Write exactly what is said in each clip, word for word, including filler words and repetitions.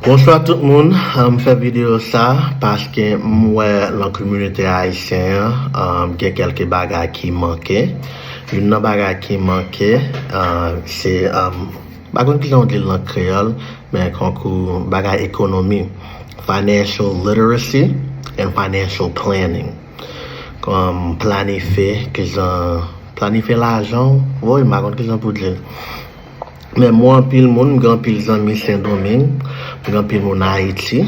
Bonswa tout moun. M fè videyo sa paske m wè nan kominote ayisyen an, um, gen kèlke bagay ki manke. Youn nan bagay ki manke, uh, se, um, m pa konn kijan w di l nan kreyòl, men konkou bagay ekonomi, financial literacy and financial planning. Kòm planifye, kijan planifye lajan w, woy, m pa konn kijan pou di l. Men mwen anpil moun, m gen anpil zanmi Sendomeng, m gen anpil moun Ayiti,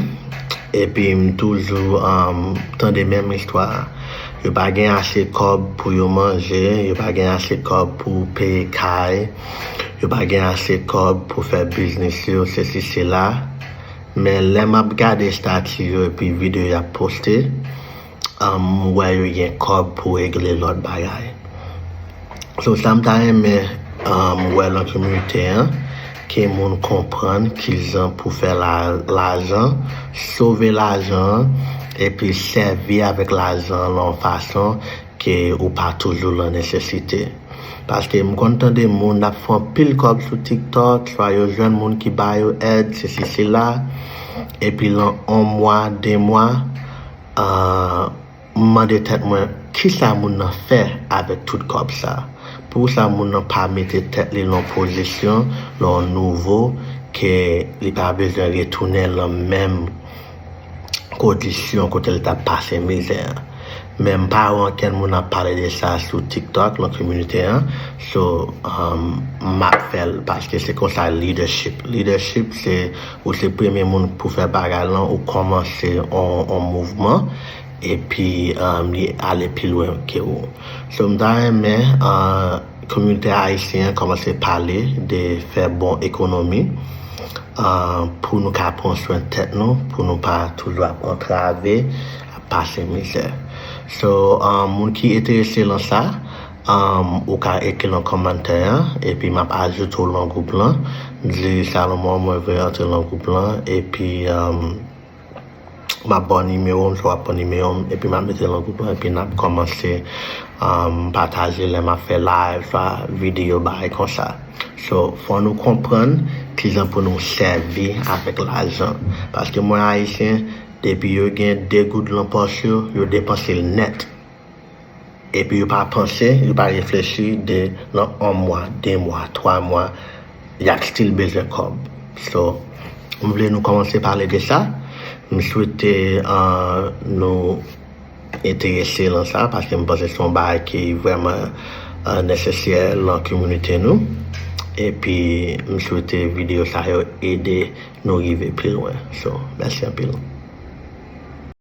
epi m toujou, um, tande menm istwa a. Yo pa gen ase kòb pou yo manje, yo pa gen ase kòb pou peye kay, yo pa gen ase kòb pou fè biznis yo, sesi sela. Men lè m ap gade estati yo epi videyo y ap poste, um, m wè yo gen kòb pou regle lòt bagay. So, sa m ta renmen, um, wè nan kominote an, ke moun konprann kijan pou fè la, lajan, sove lajan an, epi sèvi avèk lajan an nan yon fason ke ou pa toujou nan nesesite. Paske m konn tande moun ap fè anpil kòb sou TikTok, swa yo jwenn moun ki ba yo èd, sesi, sela, epi lan yon mwa, de mwa, uh, m mande tèt mwen, kisa moun nan fè avèk tout kòb sa? Poukisa moun nan pa mete tèt li nan pozisyon, nan yon nivo ke li pa bezwen retounen nan menm kondisyon kote l t ap pase mizè a? Men m pa wè okenn moun ap pale de sa sou TikTok, nan kominote an. So, um, m ap fè l paske se konsa leadership. Leadership, se ou se premye moun pou fè bagay lan, ou kòmanse yon, yon mouvman, epi, um, li ale pi lwen ke ou. So, m ta renmen, uh, kominote ayisyen an kòmanse pale de fè bon ekonomi, uh, pou nou ka pran swen tèt nou, pou nou pa toujou ap antrave, ap pase mizè. So, uh, moun ki enterese lan sa, um, ou ka ekri lan kòmantè an, epi m ap ajoute w lan gwoup lan. Di Salomon mwen vle antre lan gwoup lan, epi, um, m ap ba w nimewo m, si w ap pran nimewo m, epi m ap mete lan gwoup lan, epi n ap kòmanse, um, pataje lè m ap fè live, swa videyo, bagay konsa. So, fò nou konprann kijan pou nou sèvi avèk lajan. Paske mwen ayisyen, depi yo gen de goud lan pòch yo, yo depanse l nèt. Epi yo pa panse, yo pa reflechi de nan yon mwa, de mwa, twa mwa, y ap still bezwen kòb. So, m vle nou kòmanse pale de sa. M swete, uh, nou enterese lan sa, paske m panse se yon bagay ki vrèman, uh, nesesè lan kominote nou. Epi, m swete videyo sa yo ede nou rive pi lwen. So, mèsi anpil.